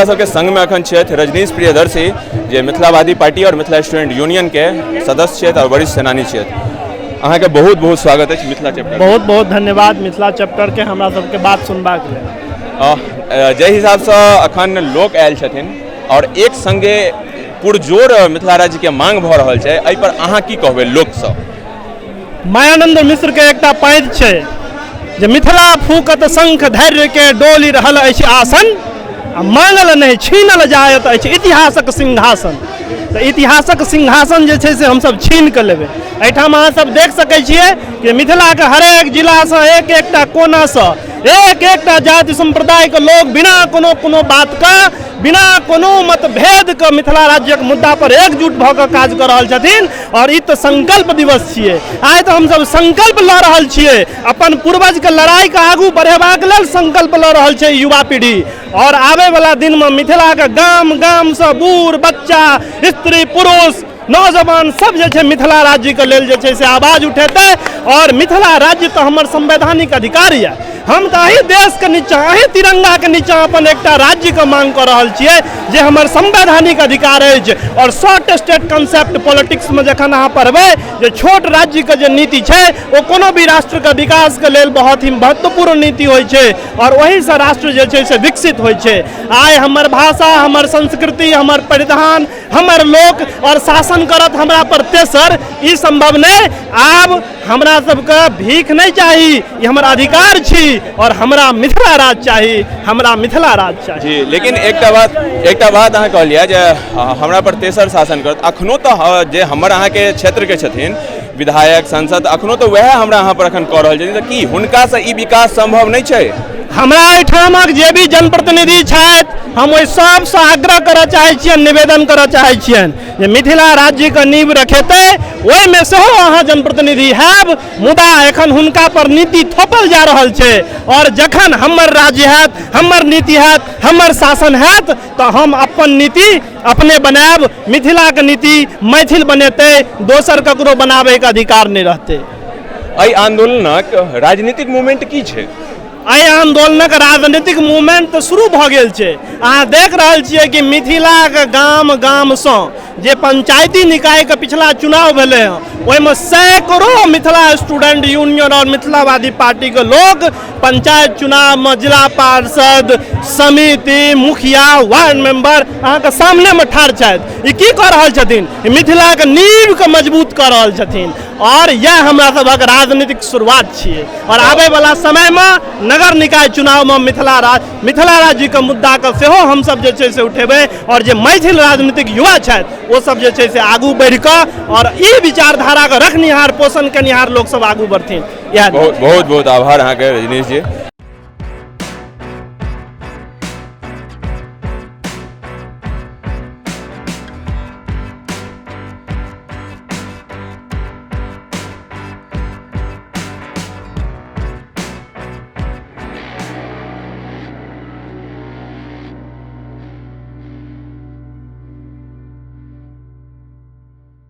हमरा सबके संगमे अखन छथि रजनीश प्रियदर्शी, जे मिथिलावादी पार्टी और मिथिला स्टूडेंट यूनियन के सदस्य छथि और वरिष्ठ सेनानी छथि। अहाँके बहुत बहुत स्वागत अछि मिथिला चैप्टर। बहुत बहुत धन्यवाद मिथिला चैप्टरके हमरा सबके बात सुनबाक लेल। जाहि हिसाबसँ अखन लोक आयल छथिन और एक संगे पुरजोर मिथिला राज्यके मांग भऽ रहल छै, एहि पर अहाँ की कहबै लोकसँ? मायानंद मिश्र के एकटा पाँति छै जे मिथिला फूकत शंख धैर्य के डोलि रहल अछि आसन, आ मांगल नहि छीनल जायत अछि इतिहासक सिंहासन। तऽ इतिहासक सिंहासन जे छै से हमसब छीन कऽ लेबै। एहिठाम अहाँ सब देख सकै छियै कि मिथिलाके हरेक जिलासँ एक एकटा कोनासँ एक एकटा जाति सम्प्रदायके लोक बिना कोनो कोनो बातके, बिना कोनो मतभेदके मिथिला राज्यक मुद्दा पर एकजुट भऽ कऽ काज कऽ रहल छथिन। और ई तऽ संकल्प दिवस छियै। आइ तऽ हमसब संकल्प लऽ रहल छियै, अपन पूर्वजके लड़ाइके आगू बढ़ेबाक लेल संकल्प लऽ रहल छै युवा पीढ़ी। और आबैवला दिनमे मिथिलाके गाम गामसँ बूढ़ बच्चा स्त्री पुरुष नौजवान सब जे छै मिथिला राज्यके लेल जे छै से आवाज उठेतै। और मिथिला राज्य तऽ हमर संवैधानिक अधिकार यऽ। हम तऽ एहि देशके नीचाँ, एहि तिरंगाके नीचाँ अपन एकटा राज्यके मांग कऽ रहल छियै जे हमर संवैधानिक अधिकार अछि। और शॉर्ट स्टेट कंसेप्ट पॉलिटिक्समे जखन अहाँ पढ़बै जे छोट राज्यके जे नीति छै ओ कोनो भी राष्ट्रके विकासके लेल बहुत ही महत्वपूर्ण नीति होइ छै और ओहिसँ राष्ट्र जे छै से विकसित होइ छै। आइ हमर भाषा, हमर संस्कृति, हमर परिधान, हमर लोक और शासन करत हमरा पर तेसर, ई संभव नहि। आब हमरा सबके भीख नहि चाही, ई हमर अधिकार छी और हमरा मिथिला राज चाही, हमरा मिथिला राज चाही। जी, लेकिन एकटा बात अहाँ कहलियै जे हमरा पर तेसर शासन करत। अखनो तऽ जे हमर अहाँके क्षेत्रके छथिन विधायक सांसद, अखनो तऽ वएह हमरा अहाँ पर अखन कऽ रहल छथिन, तऽ की हुनकासँ ई विकास संभव नहि छै? हमरा एहिठामक जे भी जनप्रतिनिधि छथि, हम ओहि सबसँ आग्रह करऽ चाहै छियनि, निवेदन करऽ चाहै छियनि जे मिथिला राज्यके नींव रखेतै ओहिमे सेहो अहाँ जनप्रतिनिधि हैब, मुदा एखन हुनका पर नीति थोपल जा रहल छै। और जखन हमर राज्य हैत, हमर नीति हैत, हमर शासन हैत, तऽ हम अपन नीति अपने बनायब। मिथिलाके नीति मैथिल बनेतै, दोसर ककरो बनाबैके अधिकार नहि रहतै। एहि आंदोलनक राजनीतिक मूवमेंट की छै? एहि आंदोलनक राजनीतिक मूवमेंट तऽ शुरू भऽ गेल छै। अहाँ देख रहल छियै कि मिथिलाके गाम गामसँ जे पंचायती निकायके पिछला चुनाव भेलै हँ, ओहिमे सैकड़ों मिथिला स्टूडेंट यूनियन और मिथिलावादी पार्टीके लोक पंचायत चुनावमे जिला पार्षद, समिति, मुखिया, वार्ड मेंबर अहाँके सामनेमे ठाढ़ छथि। ई की कऽ रहल छथिन? मिथिलाके नींवके मजबूत कऽ रहल छथिन। और यह हमरा सभक राजनीतिक शुरुआत छियै। और आबैवला समयमे नगर निकाय चुनावमे मिथिला राज्यके मुद्दाके सेहो हमसब जे छै से उठेबै। और जे मैथिल राजनीतिक युवा छथि ओ सब जे छै से आगू बढ़ि कऽ और ई विचारधाराके रखनिहार, पोषण केनिहार लोक सब आगू बढ़थिन। इएह बहुत बहुत बहुत आभार अहाँके रजनीश जी।